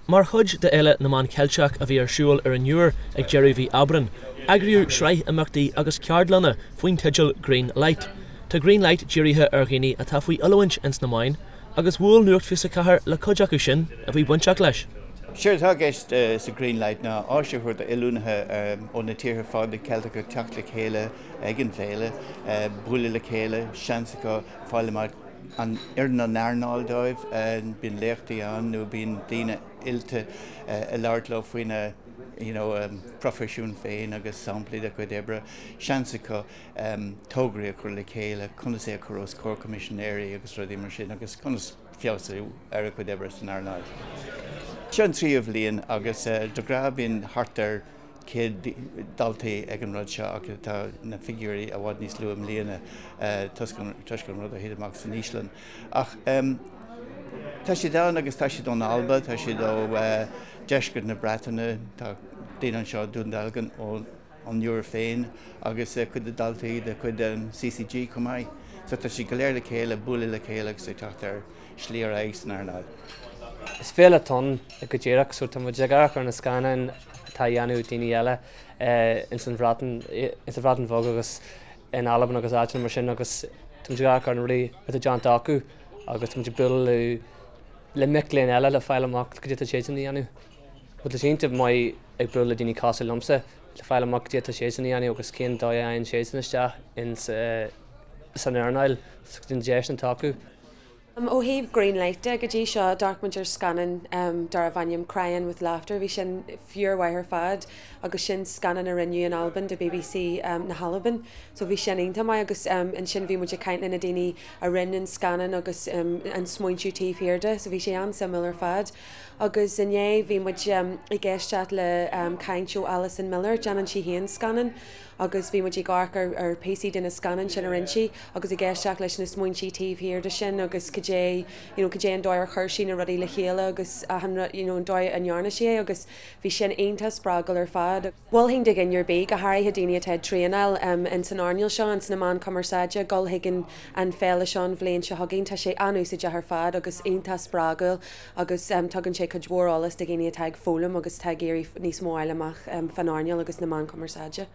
Mar chuid de Fhéile na Meán Ceilteach a bhí ar siúl ar an Iúr ag deireadh mhí Aibreáin, eagraíodh sraith imeachtaí agus ceardlanna faoin teideal Green Light. Tá Green Light dírithe ar dhaoine atá faoi oiliúint ins na meáin agus bhuail Nuacht 24 le cuid acu sin a bhí bainteach leis. Séard atá i gceist sa Green Light ná áis a thabhairt d'oiliúnaithe ó na tíortha fada Ceilteacha teacht le chéile ag an bhféile, bualadh le chéile, seans acu fáil amach an oireann an earnáil dóibh, bíonn léachtaí ann nó bíonn daoine oilte ag labhairt leo faoina you know proifisiún féin agus samplaí dá gcuid oibre, seans acu tograí a chur le chéile, conas é a chur os comhair coimisinéirí agus rudaí mar sin agus conas feabhsú ar a gcuid oibre san earnáil. Seo an tríú bhliain agus de ghnáth bíonn thart ar 100 daltaí ag an rud seo ach tá na figiúirí i bhfad níos lú i mbliana toisc an rud a thit amach san Íoslainn. Ach tá siad ann agus tá siad ón Alba, tá siad ó deisceart na Breataine, tá daoine anseo i Dún Dealgan ón Iúr féin agus cuid de daltaí de chuid an CCG chomh maith. So tá siad go léir le chéile, ag bualadh le chéile agus ag teacht ar shlí ar aghaidh san earnáil. Is féile atá ann go díreach so tá muid ag amharc ar na scannáin atá a dhéanamh daoine eile ins an Bhreatain, ins an Bhreatain Bheag agus in Albain agus áiteanna mar sin agus tá muid ag amharc ar na rudaí atá déanta acu agus tá muid ag bualadh le mic léinn eile le fáil amach cad é atá siadsan a dhéanamh. Bhuel tá sé iontach maith ag bualadh le daoine cosúil liomsa le fáil amach cad é atá siadsan a dhéanamh agus cén dóigh a fhaigheann siadsan isteach ins san earnáil, na deiseanna atá acu. Ó thaobh Greenlight de, go dtí seo, d'amharc muid ar scannán darbh ainm Crying with Laughter, bhí sin fíormhaith ar fad agus sin scannán a rinneadh in Albain do BBC na hAlban so bhí sin iontach maith agus ansin bhí muid ag caint le na daoine a rinne an scannán agus an smaointiú taobh thiar de so bhí sé an-suimiúil ar fad. Agus inné bhí muid ag éisteacht le caint ó Alison Miller, déanann sí féin scannáin agus bhí muid ag amharc ar ar píosaí de na scannáin sin a rinne sí agus ag éisteacht leis na smaointí taobh thiar de sin agus cad é you know cad é an dóigh ar chuir sí na rudaí le chéile agus achan rud you know an dóigh a ndearna sí é agus bhí sin iontach spreagúil ar fad. Mholfainn do dhuine ar bith, go háirithe daoine atá ag traenáil in san earnáil seo, ins na meáin cumarsáide, dul chuig an an féile seo an bhliain seo chugainn. Tá sé an-úsáideach ar fad agus iontach spreagúil agus tugann sé cuid mhór eolas do dhaoine atá ag foghlaim agus atá ag iarraidh níos mó a fháil amach fán earnáil agus na meáin cumarsáide.